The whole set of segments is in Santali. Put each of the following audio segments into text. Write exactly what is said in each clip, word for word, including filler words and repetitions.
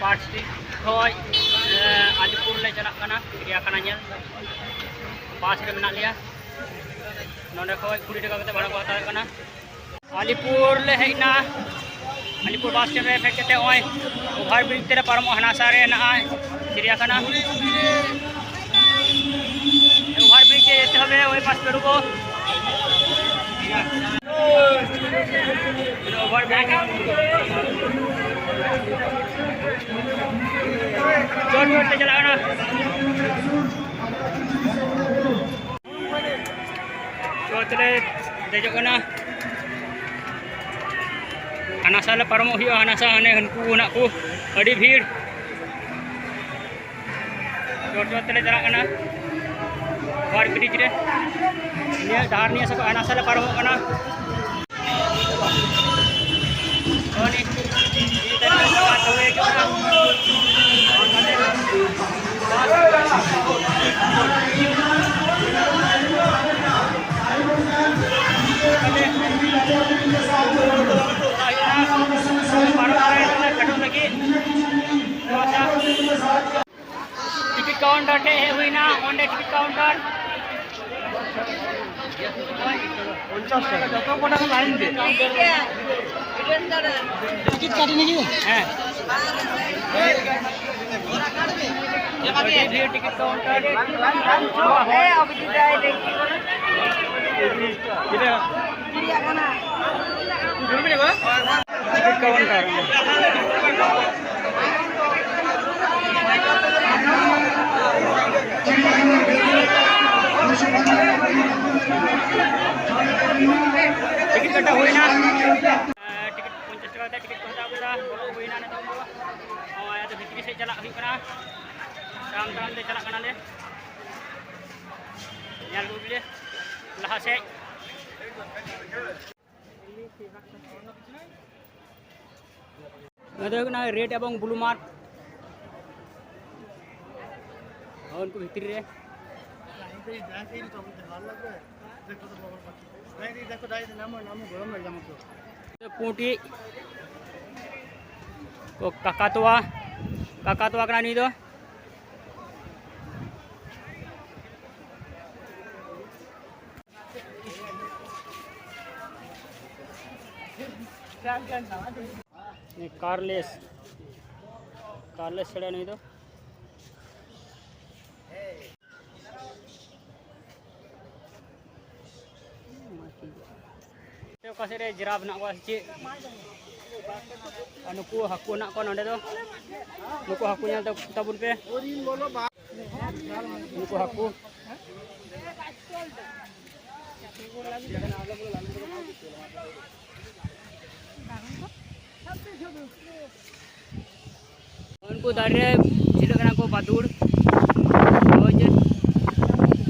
ᱯᱟᱸᱪᱴᱤ ᱠᱷᱚᱡ ᱟᱞᱤᱯᱩᱨ ᱞᱮ ᱪᱟᱞᱟᱜ ᱠᱟᱱᱟ ᱪᱤᱲᱤᱭᱟᱠᱷᱟᱱᱟ ᱧᱮᱞ᱾ ᱵᱟᱥ ᱨᱮ ᱢᱮᱱᱟᱜ ᱞᱮᱭᱟ᱾ ᱱᱚᱰᱮ ᱠᱷᱚᱡ ᱠᱩᱲᱤ ᱴᱟᱠᱟ ᱠᱟᱛᱮ ᱵᱷᱟᱲᱟ ᱠᱚ ᱦᱟᱛᱟᱣᱮᱫ ᱠᱟᱱᱟ᱾ ᱟᱞᱤᱯᱩᱨ ᱞᱮ ᱦᱮᱡ ᱮᱱᱟ᱾ ᱟᱞᱤᱯᱩᱨ ᱵᱟᱥ ᱥᱴᱮᱱᱰ ᱨᱮ ᱯᱷᱮᱰ ᱠᱟᱛᱮ ᱱᱚᱜᱼᱚᱭ ᱳᱵᱷᱟᱨ ᱵᱨᱤᱡᱽ ᱛᱮᱞᱮ ᱯᱟᱨᱚᱢᱚᱜᱼᱟ, ᱦᱟᱱᱟ ᱥᱟ ᱨᱮ ᱦᱮᱱᱟᱜᱼᱟ ᱪᱤᱲᱤᱭᱟᱠᱷᱟᱱᱟ᱾ ᱳᱵᱷᱟᱨ ᱵᱨᱤᱡᱽ ᱛᱮ ᱡᱮᱛᱮ ᱦᱚᱵᱮ, ᱳᱭ ᱯᱟᱥ ᱯᱮ ᱨᱩᱠᱳ। ᱳᱵᱷᱟᱨ ᱵᱨᱤᱡᱽ। ᱪᱚᱴ ᱪᱚᱴ ᱛᱮ ᱪᱟᱞᱟᱜ ᱠᱟᱱᱟ। ᱪᱚᱴ ᱨᱮ ᱫᱮᱡᱚᱜ ᱠᱟᱱᱟ᱾ ᱦᱟᱱᱟ ᱥᱟ ᱞᱮ ᱯᱟᱨᱚᱢᱚᱜ ᱦᱩᱭᱩᱜᱼᱟ, ᱦᱟᱱᱟ ᱥᱟ ᱦᱟᱱᱮ ᱦᱟᱹᱱᱠᱩ ᱦᱮᱱᱟᱜ ᱠᱚ, ᱟᱹᱰᱤ ᱵᱷᱤᱲ᱾ ᱪᱚᱴ ᱪᱚᱴ ᱛᱮᱞᱮ ᱪᱟᱞᱟᱜ ᱠᱟᱱᱟ᱾ ᱳᱵᱷᱟᱨ ᱵᱨᱤᱡᱽ ᱨᱮ ᱱᱤᱭᱟᱹ ᱰᱟᱦᱟᱨ ᱱᱤᱭᱟᱹ ᱥᱟ ᱠᱷᱚᱱ ᱦᱟᱱᱟ ᱥᱟ ᱞᱮ ᱯᱟᱨᱚᱢᱚᱜ ᱠᱟᱱᱟ᱾ ᱱᱚᱜᱼᱚᱭ ᱱᱤᱭᱟᱹ ᱛᱟᱭᱱᱚᱢ ᱥᱟᱢᱟᱝ ᱛᱮ ᱦᱤᱡᱩᱜ ᱠᱟᱱᱟ᱾ ᱯᱟᱨᱚᱢ ᱫᱟᱲᱮᱭᱟᱜ ᱠᱟᱱᱟ ᱯᱷᱮᱰᱚᱜ ᱞᱟᱹᱜᱤᱫ᱾ ᱱᱚᱣᱟ ᱥᱟ- ᱴᱤᱠᱤᱴ ᱠᱟᱣᱩᱱᱴᱟᱨ ᱴᱷᱮᱡ ᱦᱮᱡ ᱦᱩᱭᱱᱟ, ᱚᱸᱰᱮ ᱴᱤᱠᱤᱴ ᱠᱟᱣᱩᱱᱴᱟᱨ᱾ ᱯᱚᱧᱪᱟᱥ ᱴᱟᱠᱟ, ᱡᱚᱛᱚ ᱠᱚᱴᱟ ᱠᱚ ᱞᱟᱭᱤᱱ ᱛᱮ᱾ ᱴᱤᱠᱤᱴ ᱠᱟᱴᱤ ᱱᱟᱠᱤ? ᱦᱮᱸ᱾ ᱟᱹᱰᱤ ᱵᱷᱤᱲ ᱴᱤᱠᱤᱴ ᱠᱟᱣᱩᱱᱴᱟᱨ᱾ ᱦᱮᱸ, ᱚᱵᱷᱤᱡᱤᱛ ᱨᱟᱭ ᱞᱟᱹᱜᱤᱫ᱾ ᱪᱤᱲᱤᱭᱟᱠᱷᱟᱱᱟ᱾ Ticket counter. ᱴᱤᱠᱤᱴ ᱠᱟᱴᱟ ᱦᱩᱭᱱᱟ᱾ ᱴᱤᱠᱤᱴ ᱯᱚᱧᱪᱟᱥ ᱴᱟᱠᱟ ᱠᱟᱛᱮ ᱴᱤᱠᱤᱴ ᱠᱚ ᱦᱟᱛᱟᱣ ᱠᱮᱫᱟ᱾ ᱵᱚᱞᱚ ᱦᱩᱭᱱᱟ ᱱᱤᱛᱚᱝ ᱫᱚ᱾ ᱱᱚᱜᱼᱚᱭ ᱟᱫᱚ ᱵᱷᱤᱛᱨᱤ ᱥᱮᱫ ᱪᱟᱞᱟᱜ ᱦᱩᱭᱩᱜ ᱠᱟᱱᱟ᱾ ᱛᱟᱲᱟᱢ ᱛᱟᱲᱟᱢ ᱛᱮ ᱪᱟᱞᱟᱜ ᱠᱟᱱᱟᱞᱮ᱾ ᱧᱮᱞ ᱟᱹᱜᱩ ᱞᱮ ᱞᱟᱦᱟ ᱥᱮᱫ᱾ ᱱᱚᱣᱟ ᱫᱚ ᱦᱩᱭᱩᱜ ᱠᱟᱱᱟ ᱨᱮᱰ ᱮᱵᱚᱝ ᱵᱞᱩ ᱢᱟᱨᱠ᱾ ᱦᱳᱭ, ᱩᱱᱠᱩ ᱵᱷᱤᱛᱨᱤ ᱨᱮ᱾ ᱯᱩᱸᱴᱤ ᱠᱚ ᱠᱟᱠᱟᱛᱩᱣᱟ᱾ ᱠᱟᱠᱟ ᱛᱚᱣᱟ ᱠᱟᱱᱟ ᱱᱩᱭ ᱫᱚ᱾ ᱠᱟᱨᱞᱮᱥ, ᱠᱟᱨᱞᱮᱥ ᱪᱮᱬᱮ ᱱᱩᱭ ᱫᱚ᱾ ᱚᱠᱟ ᱥᱮᱫ ᱨᱮ ᱡᱤᱨᱟᱯ ᱢᱮᱱᱟᱜ ᱠᱚᱣᱟ ᱥᱮ ᱪᱮᱫ? ᱟᱨ ᱱᱩᱠᱩ ᱦᱟᱹᱠᱩ ᱢᱮᱱᱟᱜ ᱠᱚᱣᱟ ᱱᱚᱰᱮ ᱫᱚ᱾ ᱱᱩᱠᱩ ᱦᱟᱹᱠᱩ ᱧᱮᱞ ᱛᱟᱵᱚᱱ ᱯᱮ᱾ ᱱᱩᱠᱩ ᱦᱟᱹᱠᱩ᱾ ᱩᱱᱠᱩ ᱫᱟᱨᱮ ᱨᱮ ᱡᱷᱤᱞᱟᱹᱜ ᱠᱟᱱᱟ ᱠᱚ ᱵᱟᱫᱩᱲ᱾ ᱱᱚᱜᱼᱚᱭ ᱡᱮ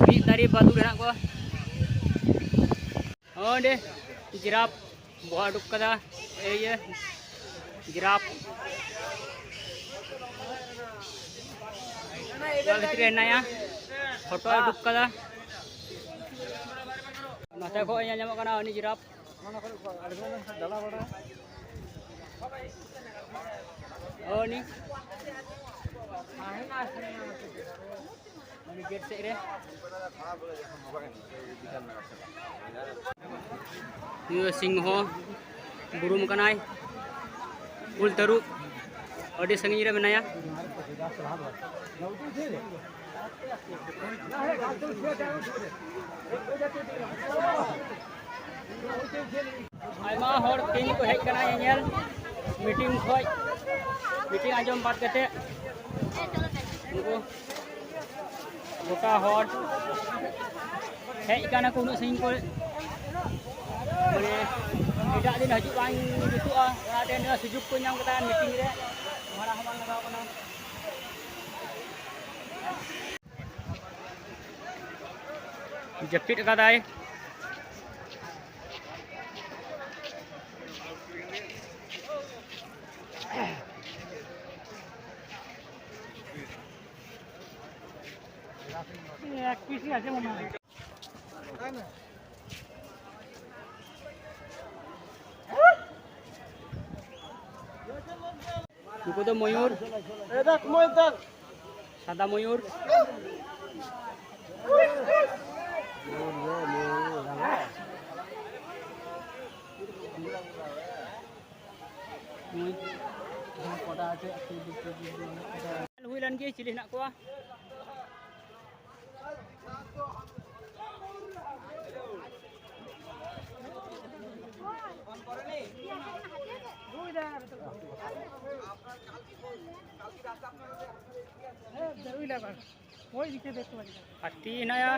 ᱢᱤᱫ ᱫᱟᱨᱮ ᱵᱟᱫᱩᱲ ᱦᱮᱱᱟᱜ ᱠᱚᱣᱟ᱾ ᱚᱸᱰᱮ ᱡᱤᱨᱟᱯ ᱵᱚᱦᱚᱜ ᱩᱰᱩᱠ ᱠᱟᱫᱟ᱾ ᱮᱭ ᱡᱮ ᱡᱤᱨᱟᱯ ᱚᱱᱟ ᱵᱷᱤᱛᱨᱤ ᱨᱮ ᱦᱮᱱᱟᱭᱟ, ᱯᱷᱳᱴᱳ ᱩᱰᱩᱠ ᱠᱟᱫᱟ᱾ ᱱᱚᱛᱮ ᱠᱷᱚᱱ ᱧᱮᱞ ᱧᱟᱢᱚᱜ ᱠᱟᱱᱟ ᱩᱱᱤ ᱡᱤᱨᱟᱯ᱾ ᱩᱱᱤ ᱩᱱᱤ ᱜᱮᱴ ᱥᱮᱫ ᱨᱮ᱾ ᱱᱩᱭ ᱫᱚ ᱥᱤᱝᱦᱚ ᱵᱩᱨᱩᱢ ᱠᱟᱱᱟᱭ᱾ ᱩᱞ ᱛᱟᱹᱨᱩᱵ ᱟᱹᱰᱤ ᱥᱟᱺᱜᱤᱧ ᱨᱮ ᱢᱮᱱᱟᱭᱟ᱾ ᱟᱭᱢᱟ ᱦᱚᱲ ᱛᱮᱦᱮᱧ ᱠᱚ ᱦᱮᱡ ᱠᱟᱱᱟ ᱧᱮᱧᱮᱞ, ᱢᱤᱴᱤᱝ ᱠᱷᱚᱡ, ᱢᱤᱴᱤᱝ ᱟᱸᱡᱚᱢ ᱵᱟᱫ ᱠᱟᱛᱮ ᱩᱱᱠᱩ ᱜᱚᱴᱟ ᱦᱚᱲ ᱦᱮᱡ ᱠᱟᱱᱟ ᱠᱚ ᱩᱱᱟᱹᱜ ᱥᱟᱺᱜᱤᱧ ᱠᱚ, ᱢᱟᱱᱮ ᱮᱴᱟᱜ ᱫᱤᱱ ᱦᱤᱡᱩᱜ ᱵᱟᱝ ᱡᱩᱛᱩᱜᱼᱟ, ᱚᱱᱟᱛᱮ ᱱᱚᱣᱟ ᱥᱩᱡᱳᱜᱽ ᱠᱚ ᱧᱟᱢ ᱠᱟᱫᱟ ᱢᱤᱴᱤᱝ ᱨᱮ, ᱵᱷᱟᱲᱟ ᱦᱚᱸ ᱵᱟᱝ ᱞᱟᱜᱟᱣ ᱠᱟᱱᱟ᱾ ᱡᱟᱹᱯᱤᱫ ᱟᱠᱟᱫᱟᱭ᱾ এক পিসই আছে মনে হয়। ᱩᱱᱠᱩ ᱫᱚ ᱢᱚᱭᱩᱨ᱾ ᱥᱟᱫᱟ ᱢᱚᱭᱩᱨ᱾ ᱧᱮᱞ ᱦᱩᱭ ᱞᱮᱱ ᱜᱮ ᱪᱤᱞᱤ ᱦᱮᱱᱟᱜ ᱠᱚᱣᱟ᱾ ᱦᱟᱹᱛᱤ ᱦᱮᱱᱟᱭᱟ,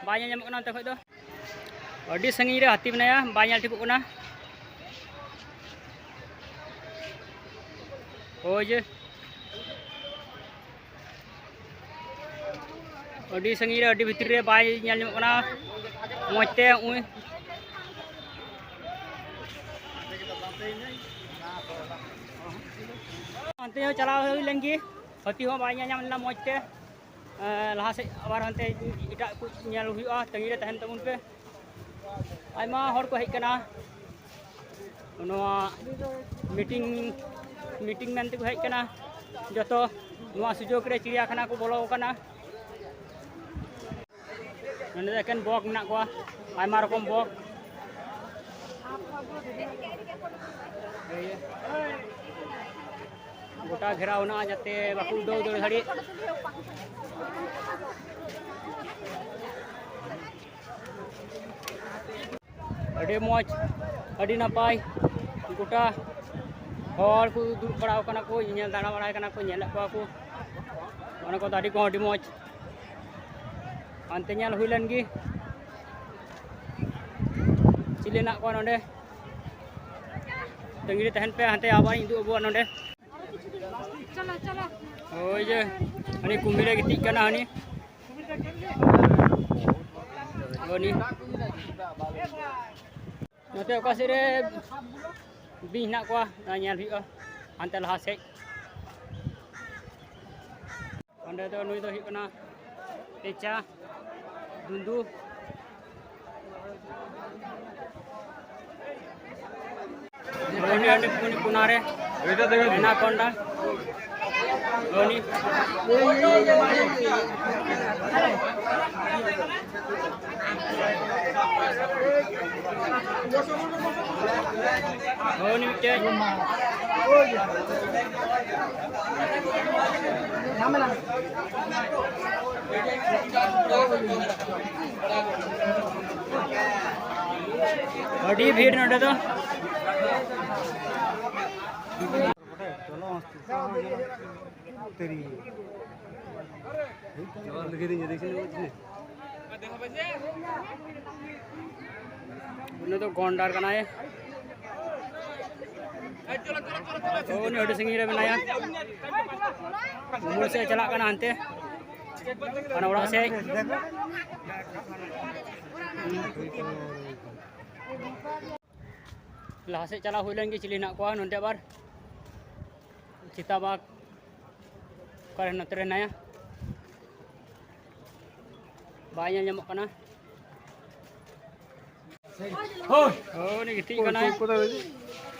ᱵᱟᱭ ᱧᱮᱞ ᱧᱟᱢᱚᱜ ᱠᱟᱱᱟ ᱚᱱᱛᱮ ᱠᱷᱚᱡ ᱫᱚ᱾ ᱟᱹᱰᱤ ᱥᱟᱺᱜᱤᱧ ᱨᱮ ᱦᱟᱹᱛᱤ ᱢᱮᱱᱟᱭᱟ, ᱵᱟᱭ ᱧᱮᱞ ᱴᱷᱤᱠᱚᱜ ᱠᱟᱱᱟ᱾ ᱳᱭ ᱡᱮ ᱟᱹᱰᱤ ᱥᱟᱺᱜᱤᱧ ᱨᱮ, ᱟᱹᱰᱤ ᱵᱷᱤᱛᱨᱤ ᱨᱮ ᱵᱟᱭ ᱧᱮᱞ ᱧᱟᱢᱚᱜ ᱠᱟᱱᱟ ᱢᱚᱡᱽ ᱛᱮ᱾ ᱩᱭ ᱦᱟᱱᱛᱮ ᱦᱚᱸ ᱪᱟᱞᱟᱣ ᱦᱩᱭ ᱞᱮᱱ ᱜᱮ, ᱦᱟᱹᱛᱤ ᱦᱚᱸ ᱵᱟᱭ ᱧᱮᱞ ᱧᱟᱢ ᱞᱮᱱᱟ ᱢᱚᱡᱽ ᱛᱮ᱾ ᱮᱸ, ᱞᱟᱦᱟ ᱥᱮᱫ ᱟᱵᱟᱨ ᱦᱟᱱᱛᱮ ᱮᱴᱟᱜ ᱠᱚ ᱧᱮᱞ ᱦᱩᱭᱩᱜᱼᱟ, ᱛᱟᱺᱜᱤ ᱨᱮ ᱛᱟᱦᱮᱱ ᱛᱟᱵᱚᱱ ᱯᱮ᱾ ᱟᱭᱢᱟ ᱦᱚᱲ ᱠᱚ ᱦᱮᱡ ᱠᱟᱱᱟ, ᱱᱚᱣᱟ ᱢᱤᱴᱤᱝ, ᱢᱤᱴᱤᱝ ᱢᱮᱱ ᱛᱮᱠᱚ ᱦᱮᱡ ᱠᱟᱱᱟ᱾ ᱡᱚᱛᱚ ᱱᱚᱣᱟ ᱥᱩᱡᱳᱜᱽ ᱨᱮ ᱪᱤᱲᱤᱭᱟᱠᱷᱟᱱᱟ ᱠᱚ ᱵᱚᱞᱚ ᱟᱠᱟᱱᱟ᱾ ᱱᱚᱸᱰᱮ ᱫᱚ ᱮᱠᱮᱱ ᱵᱚᱠ ᱢᱮᱱᱟᱜ ᱠᱚᱣᱟ, ᱟᱭᱢᱟ ᱨᱚᱠᱚᱢ ᱵᱚᱠ᱾ ᱜᱚᱴᱟ ᱜᱷᱮᱨᱟᱣ ᱦᱮᱱᱟᱜᱼᱟ, ᱡᱟᱛᱮ ᱵᱟᱠᱚ ᱩᱰᱟᱹᱣ ᱫᱟᱲᱮ ᱫᱟᱲᱮᱭᱟᱜ᱾ ᱟᱹᱰᱤ ᱢᱚᱡᱽ, ᱟᱹᱰᱤ ᱱᱟᱯᱟᱭ᱾ ᱜᱚᱴᱟ ᱦᱚᱲ ᱠᱚ ᱫᱩᱲᱩᱵ ᱵᱟᱲᱟ ᱟᱠᱟᱱᱟ ᱠᱚ, ᱧᱮᱧᱮᱞ ᱫᱟᱬᱟ ᱵᱟᱲᱟᱭ ᱠᱟᱱᱟ ᱠᱚ, ᱧᱮᱞᱮᱫ ᱠᱚᱣᱟ ᱠᱚ᱾ ᱚᱱᱟ ᱠᱚ ᱫᱟᱨᱮ ᱠᱚᱦᱚᱸ ᱟᱹᱰᱤ ᱢᱚᱡᱽ᱾ ᱦᱟᱱᱛᱮ ᱧᱮᱞ ᱦᱩᱭ ᱞᱮᱱ ᱜᱮ, ᱪᱤᱞᱤ ᱦᱮᱱᱟᱜ ᱠᱚᱣᱟ ᱱᱚᱰᱮ᱾ ᱛᱟᱺᱜᱤ ᱨᱮ ᱛᱟᱦᱮᱱ ᱯᱮ, ᱦᱟᱱᱛᱮ ᱟᱵᱟᱨ ᱤᱧ ᱩᱫᱩᱜ ᱟᱵᱚᱣᱟ ᱱᱚᱰᱮ᱾ ᱳᱭ ᱡᱮ ᱦᱟᱹᱱᱤ ᱠᱩᱢᱤᱨᱮ ᱜᱤᱛᱤᱡ ᱠᱟᱱᱟ ᱦᱟᱹᱱᱤ᱾ ᱦᱟᱹᱱᱤ᱾ ᱱᱚᱛᱮ ᱚᱠᱟ ᱥᱮᱫ ᱨᱮ ᱵᱤᱧ ᱦᱮᱱᱟᱜ ᱠᱚᱣᱟ, ᱚᱱᱟ ᱧᱮᱞ ᱦᱩᱭᱩᱜᱼᱟ ᱦᱟᱱᱛᱮ ᱞᱟᱦᱟ ᱥᱮᱫ᱾ ᱚᱸᱰᱮ ᱫᱚ ᱱᱩᱭ ᱫᱚ ᱦᱩᱭᱩᱜ ᱠᱟᱱᱟ ᱯᱮᱪᱟ, ᱫᱩᱱᱫᱩ᱾ ᱩᱱᱤ, ᱩᱱᱤ, ᱩᱱᱤ ᱠᱚᱱᱟ ᱨᱮ᱾ ᱮᱱᱟᱠᱚᱱᱰᱟ, ᱦᱚᱱᱤ, ᱦᱚᱱᱤ ᱢᱤᱫᱴᱮᱡ᱾ ᱟᱹᱰᱤ ᱵᱷᱤᱲ ᱱᱚᱰᱮ ᱫᱚ᱾ ᱩᱱᱤ ᱫᱚ ᱜᱚᱱᱰᱟᱨ ᱠᱟᱱᱟᱭ᱾ ᱛᱚ, ᱩᱱᱤ ᱟᱹᱰᱤ ᱥᱟᱺᱜᱤᱧ ᱨᱮ ᱢᱮᱱᱟᱭᱟ᱾ ᱩᱢᱩᱞ ᱥᱮᱫ ᱮ ᱪᱟᱞᱟᱜ ᱠᱟᱱᱟ ᱦᱟᱱᱛᱮ, ᱚᱱᱟ ᱚᱲᱟᱜ ᱥᱮᱫ᱾ ᱞᱟᱦᱟ ᱥᱮᱫ ᱪᱟᱞᱟᱣ ᱦᱩᱭ ᱞᱮᱱ ᱜᱮ, ᱪᱤᱞᱤ ᱦᱮᱱᱟᱜ ᱠᱚᱣᱟ ᱱᱚᱱᱛᱮ ᱟᱵᱟᱨ᱾ ᱪᱤᱛᱟ ᱵᱟᱜᱽ ᱚᱠᱟᱨᱮ ᱱᱚᱛᱮ ᱨᱮ ᱦᱮᱱᱟᱭᱟ? ᱵᱟᱭ ᱧᱮᱞ ᱧᱟᱢᱚᱜ ᱠᱟᱱᱟ᱾ ᱦᱳᱭ, ᱩᱱᱤ ᱜᱤᱛᱤᱡ ᱠᱟᱱᱟᱭ᱾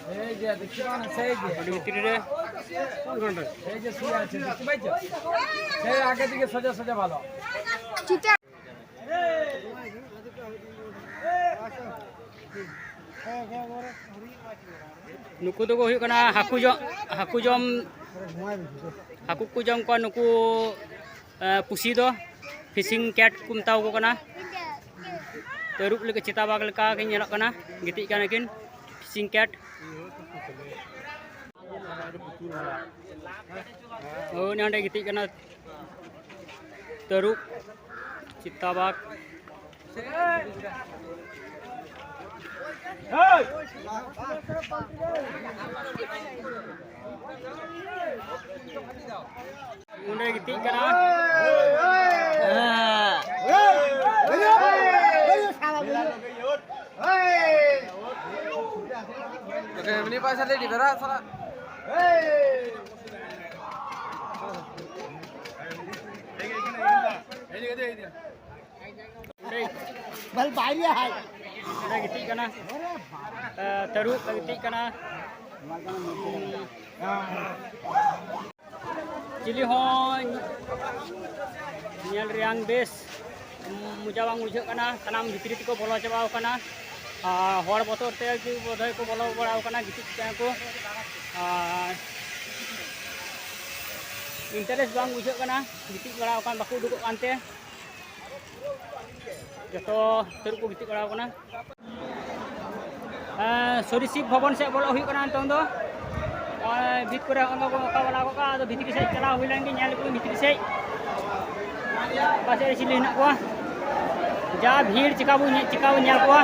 এই যে, দেখতে পাও না, সেই যে। ᱟᱹᱰᱤ ᱵᱷᱤᱛᱨᱤ ᱨᱮ। কোন ঘন্টা? এই যে শুয়ে আছে, দেখতে পাচ্ছ? সেই আগে দিকে সোজা সোজা ভালো। ᱱᱩᱠᱩ ᱫᱚᱠᱚ ᱦᱩᱭᱩᱜ ᱠᱟᱱᱟ ᱦᱟᱹᱠᱩ ᱡᱚᱢ, ᱦᱟᱹᱠᱩ ᱡᱚᱢ, ᱦᱟᱹᱠᱩ ᱠᱚ ᱡᱚᱢ ᱠᱚᱣᱟ ᱱᱩᱠᱩ, ᱮ, ᱯᱩᱥᱤ ᱫᱚ᱾ ᱯᱷᱤᱥᱤᱝ ᱠᱮᱴ ᱠᱚ ᱢᱮᱛᱟ ᱠᱚ ᱠᱟᱱᱟ᱾ ᱛᱟᱹᱨᱩᱵ ᱞᱮᱠᱟ, ᱪᱮᱛᱟ ᱵᱟᱜᱽ ᱞᱮᱠᱟ ᱠᱤᱱ ᱧᱮᱞᱚᱜ ᱠᱟᱱᱟ, ᱜᱤᱛᱤᱡ ᱠᱟᱱᱟ ᱠᱤᱱ ᱯᱷᱤᱥᱤᱝ ᱠᱮᱴ᱾ ᱳ, ᱩᱱᱤ ᱚᱸᱰᱮ ᱜᱤᱛᱤᱡ ᱠᱟᱱᱟ᱾ ᱛᱟᱹᱨᱩᱵ, ᱪᱤᱛᱟ ᱵᱟᱜᱽ᱾ ᱚᱸᱰᱮ ᱜᱤᱛᱤᱡ ᱠᱟᱱᱟ᱾ ᱩᱱᱤ ᱯᱟᱭᱥᱟ ᱞᱮ ᱰᱤᱵᱮᱨᱟ ᱥᱟᱞᱟ᱾ ᱵᱚᱞ ᱵᱟᱭᱨᱮ ᱦᱟᱭ᱾ ᱚᱸᱰᱮ ᱜᱤᱛᱤᱡ ᱠᱟᱱᱟ᱾ ᱮ, ᱛᱟᱹᱨᱩᱵ ᱮ ᱜᱤᱛᱤᱡ ᱠᱟᱱᱟ᱾ ᱪᱤᱞᱤ ᱦᱚᱸ ᱧᱮᱞ ᱨᱮᱭᱟᱝ ᱵᱮᱥ ᱢᱚᱡᱟ ᱵᱟᱝ ᱵᱩᱡᱷᱟᱹᱜ ᱠᱟᱱᱟ᱾ ᱥᱟᱱᱟᱢ ᱵᱷᱤᱛᱨᱤ ᱛᱮᱠᱚ ᱵᱚᱞᱚ ᱪᱟᱵᱟᱣ ᱠᱟᱱᱟ᱾ ᱟᱨ ᱦᱚᱲ ᱵᱚᱛᱚᱨ ᱛᱮ ᱵᱳᱫᱷᱚᱭ ᱠᱚ ᱵᱚᱞᱚ ᱵᱟᱲᱟᱣ ᱠᱟᱱᱟ, ᱜᱤᱛᱤᱡ ᱠᱟᱱᱟ ᱠᱚ᱾ ᱟᱨ ᱤᱱᱴᱟᱨᱮᱥᱴ ᱵᱟᱝ ᱵᱩᱡᱷᱟᱹᱜ ᱠᱟᱱᱟ, ᱜᱤᱛᱤᱡ ᱵᱟᱲᱟᱣ ᱠᱟᱱ, ᱵᱟᱠᱚ ᱩᱰᱩᱠᱚᱜ ᱠᱟᱱᱛᱮ ᱡᱚᱛᱚ ᱛᱟᱹᱨᱩᱵ ᱠᱚ ᱜᱤᱛᱤᱡ ᱵᱟᱲᱟᱣ ᱠᱟᱱᱟ᱾ ᱮᱸ, ᱥᱚᱨᱤᱥᱤᱵ ᱵᱷᱚᱵᱚᱱ ᱥᱮᱫ ᱵᱚᱞᱚᱜ ᱦᱩᱭᱩᱜ ᱠᱟᱱᱟ ᱱᱤᱛᱚᱝ ᱫᱚ᱾ ᱱᱚᱜᱼᱚᱭ ᱵᱷᱤᱛ ᱠᱚᱨᱮ ᱦᱚᱸ ᱠᱚ ᱚᱱᱠᱟ ᱵᱟᱲᱟ ᱠᱚᱜᱼᱟ, ᱟᱫᱚ ᱵᱷᱤᱛᱨᱤ ᱥᱮᱫ ᱪᱟᱞᱟᱣ ᱦᱩᱭ ᱞᱮᱱ ᱜᱮ, ᱧᱮᱞ ᱠᱚ ᱵᱷᱤᱛᱨᱤ ᱥᱮᱫ᱾ ᱚᱠᱟ ᱥᱮᱫ ᱨᱮ ᱪᱤᱞᱤ ᱦᱮᱱᱟᱜ ᱠᱚᱣᱟ? ᱡᱟ ᱵᱷᱤᱲ, ᱪᱤᱠᱟ ᱵᱚᱱ ᱧᱮ-, ᱪᱤᱠᱟ ᱵᱚᱱ ᱧᱮᱞ ᱠᱚᱣᱟ?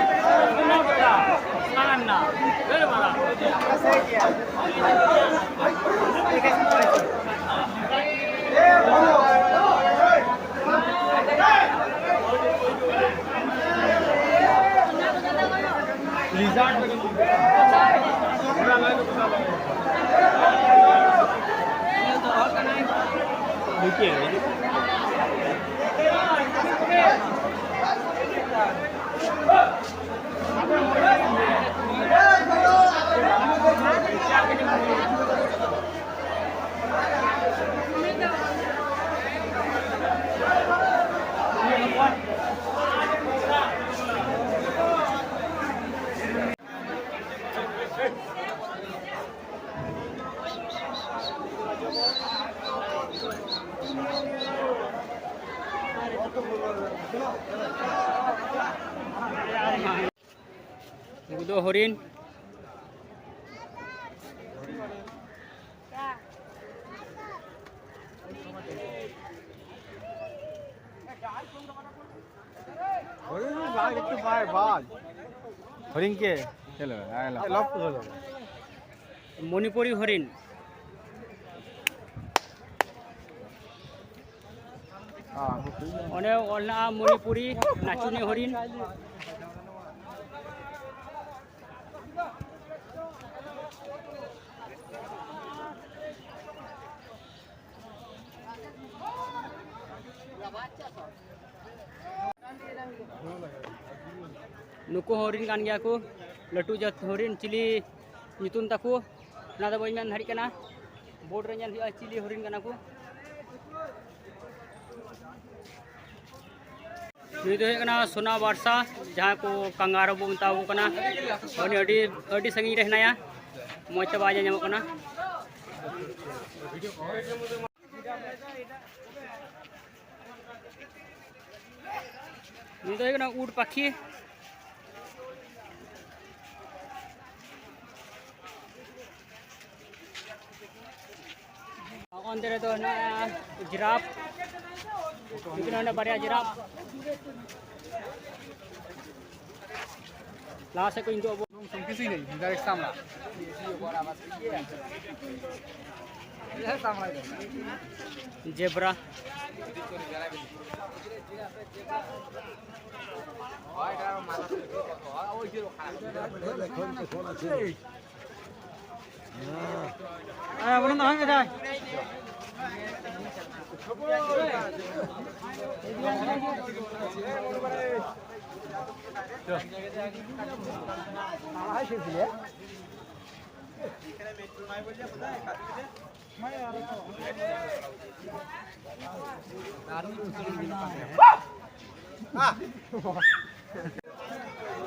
ᱩᱱᱠᱩ ᱫᱚ ᱦᱚᱨᱤᱱ᱾ হরিণ কে? Hello, hello. মণিপুরী হরিণ। ᱚᱱᱮ ᱚᱞ ᱦᱮᱱᱟᱜᱼᱟ ᱢᱚᱱᱤᱯᱩᱨᱤ ᱱᱟᱪᱩᱱᱤ ᱦᱚᱨᱤᱱ᱾ ᱱᱩᱠᱩ ᱦᱚᱸ ᱦᱚᱨᱤᱱ ᱠᱟᱱ ᱜᱮᱭᱟ ᱠᱚ, ᱞᱟᱹᱴᱩ ᱡᱟᱹᱛ ᱦᱚᱨᱤᱱ, ᱪᱤᱞᱤ ᱧᱩᱛᱩᱢ ᱛᱟᱠᱚ, ᱚᱱᱟ ᱫᱚ ᱵᱟᱹᱧ ᱢᱮᱱ ᱫᱟᱲᱮᱭᱟᱜ ᱠᱟᱱᱟ᱾ ᱵᱳᱨᱰ ᱨᱮ ᱧᱮᱞ ᱦᱩᱭᱩᱜᱼᱟ ᱪᱤᱞᱤ ᱦᱚᱨᱤᱱ ᱠᱟᱱᱟ ᱠᱚ᱾ ᱱᱩᱭ ᱫᱚ ᱦᱩᱭᱩᱜ ᱠᱟᱱᱟ ᱥᱳᱱᱟ ᱵᱟᱨᱥᱟ, ᱡᱟᱦᱟᱸ ᱠᱚ ᱠᱟᱝᱜᱟᱨᱳ ᱵᱚ ᱢᱮᱛᱟ ᱠᱚ ᱠᱟᱱᱟ᱾ ᱩᱱᱤ ᱟᱹᱰᱤ, ᱟᱹᱰᱤ ᱥᱟᱺᱜᱤᱧ ᱨᱮ ᱦᱮᱱᱟᱭᱟ, ᱢᱚᱡᱽ ᱛᱮ ᱵᱟᱭ ᱧᱮᱞ ᱧᱟᱢᱚᱜ ᱠᱟᱱᱟ᱾ ᱱᱩᱭ ᱫᱚ ᱦᱩᱭᱩᱜ ᱠᱟᱱᱟ ᱩᱴ ᱯᱟᱠᱷᱤ᱾ ᱚᱱᱛᱮ ᱨᱮᱫᱚ ᱦᱮᱱᱟᱜᱼᱟ ᱡᱤᱨᱟᱯ, ᱱᱩᱠᱤᱱ ᱚᱸᱰᱮ ᱵᱟᱨᱭᱟ ᱡᱤᱨᱟᱯ᱾ ᱞᱟᱦᱟ ᱥᱮᱫ ᱠᱚ ᱤᱧ ᱫᱚ ᱟᱵᱚ ᱥᱚᱝᱠᱤᱥᱤ ᱱᱮᱭ, direct ᱥᱟᱢᱞᱟ᱾ ᱡᱮᱵᱽᱨᱟ᱾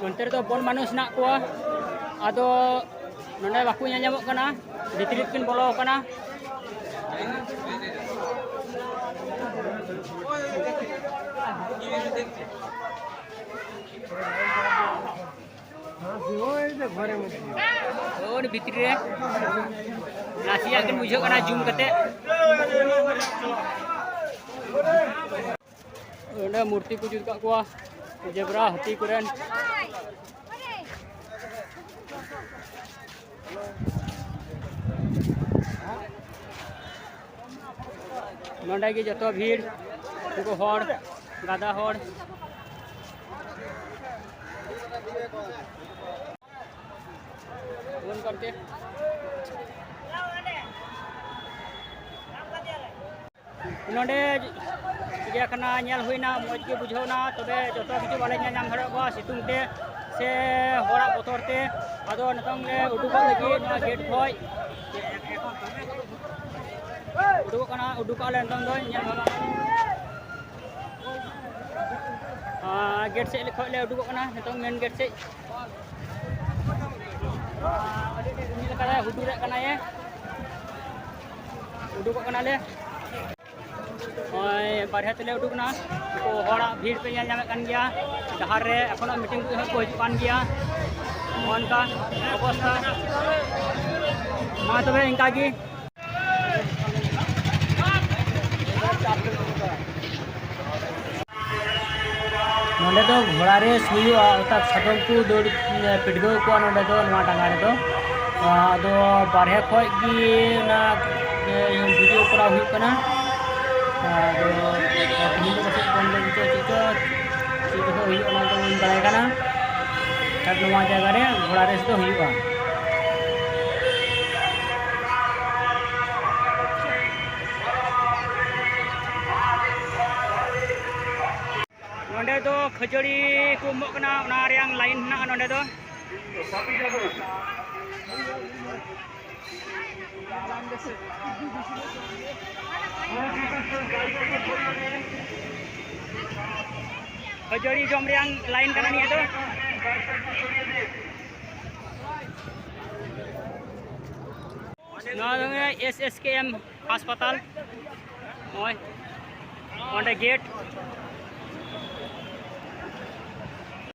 ᱱᱚᱱᱛᱮ ᱨᱮᱫᱚ ᱵᱚᱱ ᱢᱟᱱᱩᱥ ᱦᱮᱱᱟᱜ ᱠᱚᱣᱟ, ᱟᱫᱚ ᱱᱚᱰᱮ ᱵᱟᱠᱚ ᱧᱮᱞ ᱧᱟᱢᱚᱜ ᱠᱟᱱᱟ, ᱵᱷᱤᱛᱨᱤ ᱛᱮᱠᱤᱱ ᱵᱚᱞᱚ ᱟᱠᱟᱱᱟ᱾ ᱳᱭ ᱵᱷᱤᱛᱨᱤ ᱨᱮ ᱱᱟᱥᱮᱭᱟᱜ ᱠᱤᱱ ᱵᱩᱡᱷᱟᱹᱜ ᱠᱟᱱᱟ ᱡᱩᱢ ᱠᱟᱛᱮ᱾ ᱚᱸᱰᱮ ᱢᱩᱨᱛᱤ ᱠᱚ ᱡᱩᱛ ᱠᱟᱜ ᱠᱚᱣᱟ, ᱡᱮᱵᱽᱨᱟ ᱦᱟᱹᱛᱤ ᱠᱚᱨᱮᱱ᱾ ᱱᱚᱰᱮ ᱜᱮ ᱡᱚᱛᱚ ᱵᱷᱤᱲ, ᱩᱱᱠᱩ ᱦᱚᱲ, ᱜᱟᱫᱟ ᱦᱚᱲ᱾ ᱵᱚᱱ ᱠᱟᱱᱛᱮ᱾ ᱱᱚᱰᱮ ᱪᱤᱲᱤᱭᱟᱠᱷᱟᱱᱟ ᱧᱮᱞ ᱦᱩᱭᱱᱟ, ᱢᱚᱡᱽ ᱜᱮ ᱵᱩᱡᱷᱟᱹᱣᱱᱟ, ᱛᱚᱵᱮ ᱡᱚᱛᱚ ᱠᱤᱪᱷᱩ ᱵᱟᱞᱮ ᱧᱮᱞ ᱧᱟᱢ ᱫᱟᱲᱮᱭᱟᱜ ᱠᱚᱣᱟ ᱥᱤᱛᱩᱝ ᱛᱮ᱾ ᱥᱮ ᱦᱚᱲᱟᱜ ᱵᱚᱛᱚᱨ ᱛᱮ᱾ ᱟᱫᱚ ᱱᱤᱛᱚᱝ ᱞᱮ ᱩᱰᱩᱠᱚᱜ ᱞᱟᱹᱜᱤᱫ ᱱᱚᱣᱟ ᱜᱮᱴ ᱠᱷᱚᱡ᱾ ᱩᱰᱩᱠᱚᱜ ᱠᱟᱱᱟ, ᱩᱰᱩᱠᱚᱜ ᱟᱞᱮ ᱱᱤᱛᱚᱝ ᱫᱚ, ᱧᱮᱞ ᱢᱮ ᱵᱟᱝ᱾ ᱟᱨ ᱜᱮᱴ ᱥᱮᱫ ᱠᱷᱚᱡ ᱞᱮ ᱩᱰᱩᱠᱚᱜ ᱠᱟᱱᱟ ᱱᱤᱛᱚᱝ, ᱢᱮᱱ ᱜᱮᱴ ᱥᱮᱫ᱾ ᱟᱹᱰᱤ ᱨᱤᱢᱤᱞ ᱠᱟᱫᱟᱭ, ᱦᱩᱰᱩᱨᱮᱫ ᱠᱟᱱᱟᱭᱮ᱾ ᱩᱰᱩᱠᱚᱜ ᱠᱟᱱᱟᱞᱮ᱾ ᱱᱚᱜᱼᱚᱭ ᱵᱟᱨᱦᱮ ᱛᱮᱞᱮ ᱩᱰᱩᱠ ᱮᱱᱟ᱾ ᱩᱱᱠᱩ ᱦᱚᱲᱟᱜ ᱵᱷᱤᱲ ᱯᱮ ᱧᱮᱞ ᱧᱟᱢᱮᱫ ᱠᱟᱱ ᱜᱮᱭᱟ᱾ ᱰᱟᱦᱟᱨ ᱨᱮ ᱮᱠᱷᱚᱱᱳ ᱢᱤᱴᱤᱝ ᱠᱚ ᱮᱦᱚᱵ ᱠᱚ ᱦᱤᱡᱩᱜ ᱠᱟᱱ ᱜᱮᱭᱟ᱾ ᱱᱚᱜᱼᱚ ᱱᱚᱝᱠᱟ ᱚᱵᱚᱥᱛᱷᱟ᱾ ᱢᱟ ᱛᱚᱵᱮ ᱤᱱᱠᱟ ᱜᱮ᱾ ᱱᱚᱰᱮ ᱫᱚ ᱜᱷᱚᱲᱟ ᱨᱮᱥ ᱦᱩᱭᱩᱜᱼᱟ, ᱚᱨᱛᱷᱟᱛ ᱥᱟᱫᱚᱢ ᱠᱚ ᱫᱟᱹᱲ, ᱮ, ᱯᱤᱰᱜᱟᱹᱣ ᱠᱚᱣᱟ ᱱᱚᱰᱮ ᱫᱚ, ᱱᱚᱣᱟ ᱰᱟᱸᱜᱟ ᱨᱮᱫᱚ᱾ ᱟᱫᱚ ᱵᱟᱨᱦᱮ ᱠᱷᱚᱡ ᱜᱮ ᱚᱱᱟ, ᱮ, ᱵᱷᱤᱰᱤᱭᱳ ᱠᱚᱨᱟᱣ ᱦᱩᱭᱩᱜ ᱠᱟᱱᱟ᱾ ᱟᱫᱚ ᱛᱮᱦᱮᱧ ᱫᱚ ᱯᱟᱥᱮᱡ ᱵᱚᱱᱫᱚ ᱜᱮᱪᱚ ᱪᱮᱫ ᱪᱚ, ᱪᱮᱫ ᱦᱚᱸ ᱦᱩᱭᱩᱜ ᱚᱱᱟ ᱫᱚ ᱵᱟᱹᱧ ᱵᱟᱲᱟᱭ ᱠᱟᱱᱟ᱾ ᱟᱨ ᱱᱚᱣᱟ ᱡᱟᱭᱜᱟ ᱨᱮ ᱜᱷᱚᱲᱟ ᱨᱮᱥ ᱫᱚ ᱦᱩᱭᱩᱜᱼᱟ᱾ ᱱᱚᱰᱮ ᱫᱚ ᱠᱷᱟᱹᱡᱟᱹᱲᱤ ᱠᱚ ᱮᱢᱚᱜ ᱠᱟᱱᱟ, ᱚᱱᱟ ᱨᱮᱭᱟᱝ ᱞᱟᱭᱤᱱ ᱦᱮᱱᱟᱜᱼᱟ ᱱᱚᱰᱮ ᱫᱚ᱾ ᱠᱷᱟᱹᱡᱟᱹᱲᱤ ᱡᱚᱢ ᱨᱮᱭᱟᱝ ᱞᱟᱭᱤᱱ ᱠᱟᱱᱟ ᱱᱤᱭᱟᱹ ᱫᱚ᱾ ᱱᱚᱣᱟ ᱫᱚ ᱮᱥ ᱮᱥ ᱠᱮ ᱮᱢ ᱦᱟᱥᱯᱟᱛᱟᱞ᱾ ᱱᱚᱜᱼᱚᱭ ᱚᱸᱰᱮ ᱜᱮᱴ᱾